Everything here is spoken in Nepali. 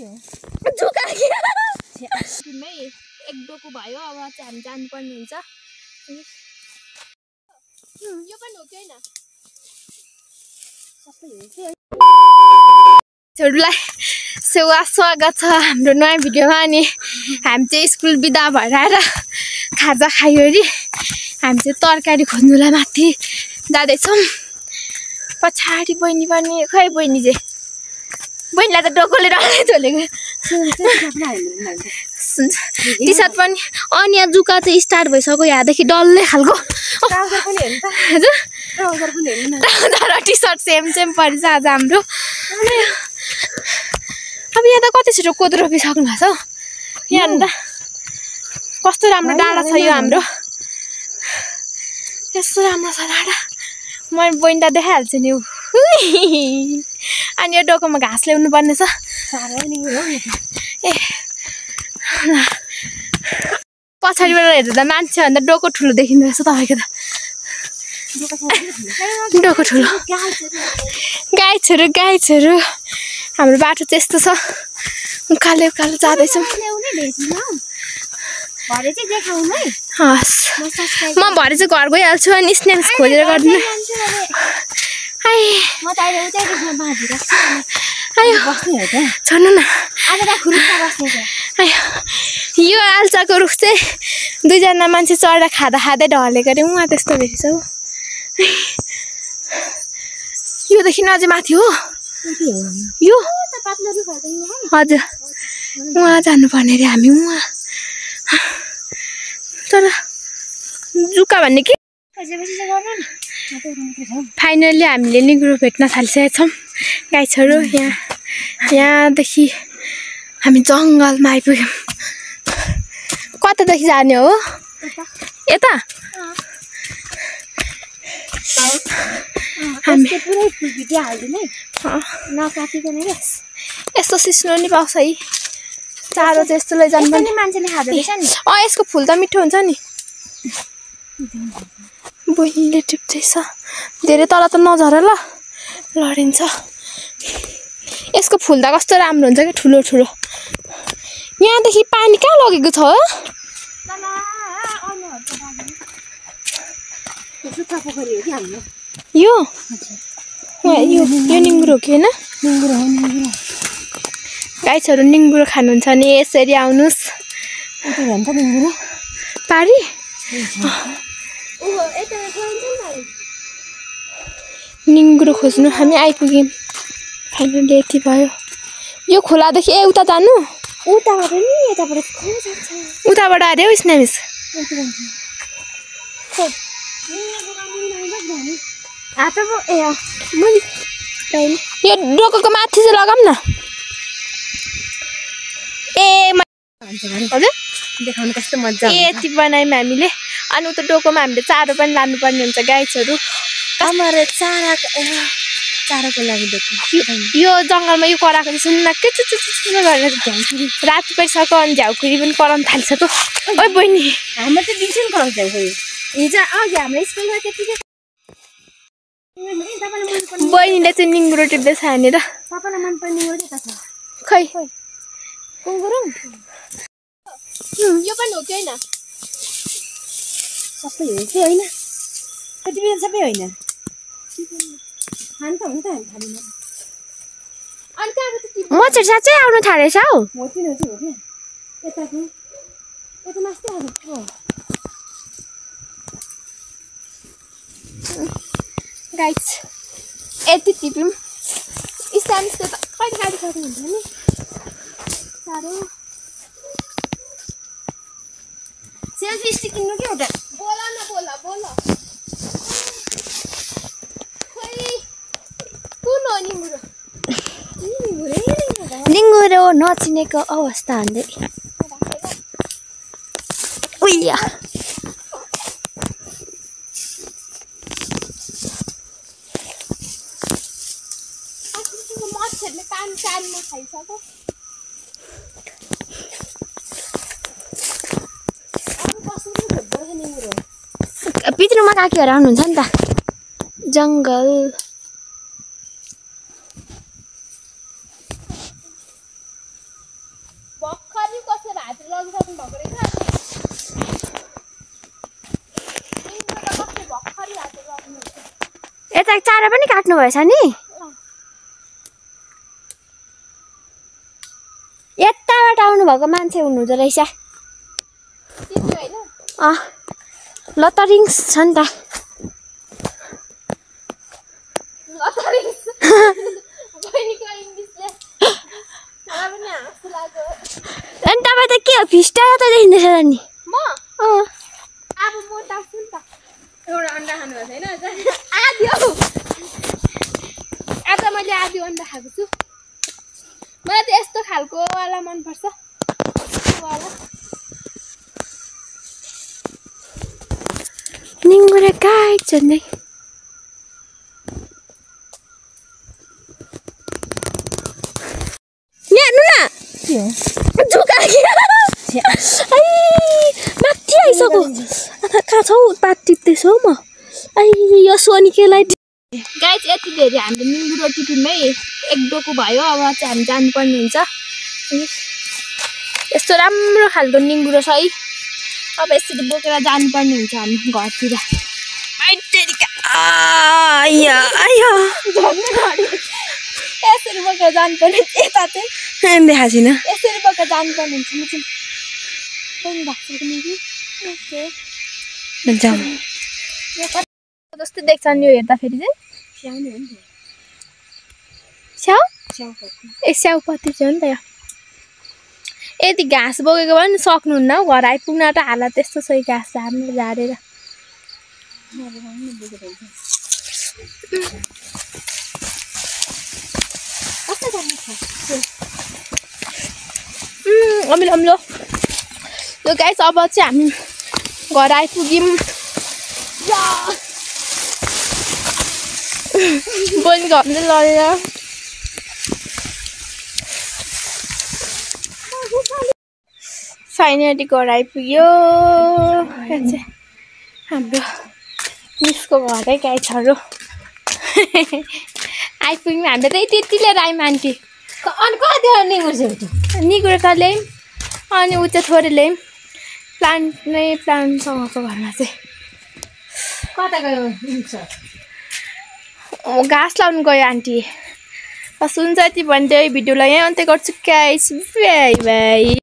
जुका मै एक डोको भयो अब चाहिँ हामी जानुपर्ने हुन्छ यो पनि हो कि हैन सबै हो कि हजुरलाई स्वागत छ हाम्रो नयाँ भिडियोमा अनि हामी चाहिँ स्कुल बिदा भएर आएर खाजा खायो अरे हामी चाहिँ तरकारी खोज्नुलाई माथि जाँदैछौँ पछाडि बहिनी पनि खै बहिनी चाहिँ बहिनीलाई त डोकोले डल्लै झोलेको टी सर्ट पनि अनि यहाँ जुका चाहिँ स्टार्ट भइसक्यो यहाँदेखि डल्लै खालको तर टी सर्ट सेम परिछ आज हाम्रो अब यहाँ त कति छिटो कोदो रोपिसक्नु भएको छ हौ यहाँ त कस्तो राम्रो डाँडा छ यो हाम्रो यस्तो राम्रो छ डाँडा म बहिनीलाई देखाइहाल्छु नि अनि यो डोकोमा घाँस ल्याउनु पर्ने छ ए पछाडिबाट हेर्दा मान्छे भन्दा डोको ठुलो देखिँदो रहेछ तपाईँको त डोको ठुलो गाई छोरो हाम्रो बाटो चाहिँ यस्तो छ उकालो जाँदैछौँ हस् म भरे चाहिँ घर गइहाल्छु अनि स्न्याक्स खोजेर गरिदिनु छोड्नु न यो आल्चाको रुख चाहिँ दुईजना मान्छे चढेर खाँदै ढलेको अरे उहाँ त्यस्तो भेटेछ हौ योदेखि अझै माथि हो यो हजुर उहाँ जानुपर्ने अरे हामी उहाँ तर जुका भन्ने के फाइनल्ली हामीले निगुरो भेट्न थालिसकेका छौँ गाई छोरो यहाँदेखि हामी जङ्गलमा आइपुग्यौँ कतादेखि जाने हो यता यस्तो सिस्नो नि पाउँछ है चारो चाहिँ यस्तो लैजानु पर्ने मान्छेले खाँदैछ नि यसको फुल त मिठो हुन्छ नि बहिनीले टिप्दैछ धेरै तल त नझर ल लडिन्छ यसको फुल त कस्तो राम्रो हुन्छ कि ठुलो यहाँदेखि पानी कहाँ लगेको छ यो निङ्गुरो हो कि होइन गाई छोरो निङ्गुरो खानुहुन्छ नि यसरी आउनुहोस् पारी निङ्गुरो खोज्नु हामी आइपुग्यौँ फाइनली यति भयो यो खोलादेखि उता जानु उताबाट अरे हौ स्न्यामिस यो डोकोको माथि चाहिँ लगाऊँ न हजुर देखाउनु कस्तो मजा यति बनायौँ हामीले अनि उता डोकोमा हामीले चारो पनि लानुपर्ने हुन्छ गाई छोरो चारोको लागि यो जङ्गलमा यो कराएको चाहिँ सुन्न के चुचु गरेर राति परिसक्यो अनि झ्याउखुरी पनि कराउनु थाल्छ त ओइ बहिनी हाम्रो चाहिँ दिउँसो कराउँछ झ्याउखुरी हिजो अघि हाम्रो स्कुलमा त्यतिकै बहिनीले चाहिँ निङ्गुरो टिप्दैछ यहाँनिर तपाईँलाई मनपर्ने निङ्गुरो के छ खै कुङ्गुरुङ यो पनि हो कि होइन सबै हो कि होइन कति बेला सबै होइन मच्छर साँच्चै आउनु थालेछ हौ गाइस यति टिप्यौँ स्ट्यान्डले त कहिले गाडी चढ्नु हुन्छ नि साह्रो सेल्फी स्टिक किन्नु के एउटा बोल निङ्गुरो नचिनेको अवस्था हान्दै उया भित्रमा काकीहरू आउनुहुन्छ नि त जङ्गल सक्नु भएको रहेछ यता चारा पनि काट्नु भएछ नि यताबाट आउनु भएको मान्छे हुनुहुँदो रहेछ लतरिङ्स छ नि त अनि तपाईँ त के हो फिस्टा त देखिँदैछ नि म अब म टाक्छु नि त एउटा अन्डा खानु भएको छैन आधी हौ आज मैले आधी अन्डा खाएको छु मलाई त यस्तो खालको वाला मनपर्छ निङ्गुरा गाई झन्डै हेर्नु न माथि आइसक्यो कहाँ छौ पात टिप्दैछौ म यो सोनिकेलाई गाइस यति धेरै हाम्रो निङ्गुरो टिफिनमै एक डोको भयो अब चाहिँ हामी जानुपर्ने हुन्छ यस्तो राम्रो खालको निङ्गुरो छ है अब यसरी बोकेर जानुपर्ने हुन्छ हामी घरतिर यसरी बोकेर जानुपर्ने यता चाहिँ देखाएको छैन यसरी बोकेर जानुपर्ने हुन्छ म चाहिँ जस्तै देख्छ नि यो हेर्दाखेरि चाहिँ स्याउ ए स्याउपत्ती चाहिँ हो नि त यो यति घाँस बोकेको पनि सक्नुहुन्न हौ घर आइपुग्न त हालत त्यस्तो छ घाँस झार्नु झारेर अमिलो अमिलो यो गाइस अब चाहिँ हामी घर आइपुग्यौँ बहिनी घरले लडेर फाइनली घर आइपुग्यो चाहिँ हाम्रो मिसको घरै गाइसहरू आइपुग्यौँ हामीले त त्यति लिएर आयौँ आन्टी अनि कति निगुरो त ल्यायौँ अनि ऊ चाहिँ थोरै ल्यायौँ प्लान्टसँगको घरमा चाहिँ कता गयो घाँस लाउनु गयो आन्टी बस हुन्छ यति भन्दै भिडियोलाई यहाँ अन्त्य गर्छु गाइस बाई बाई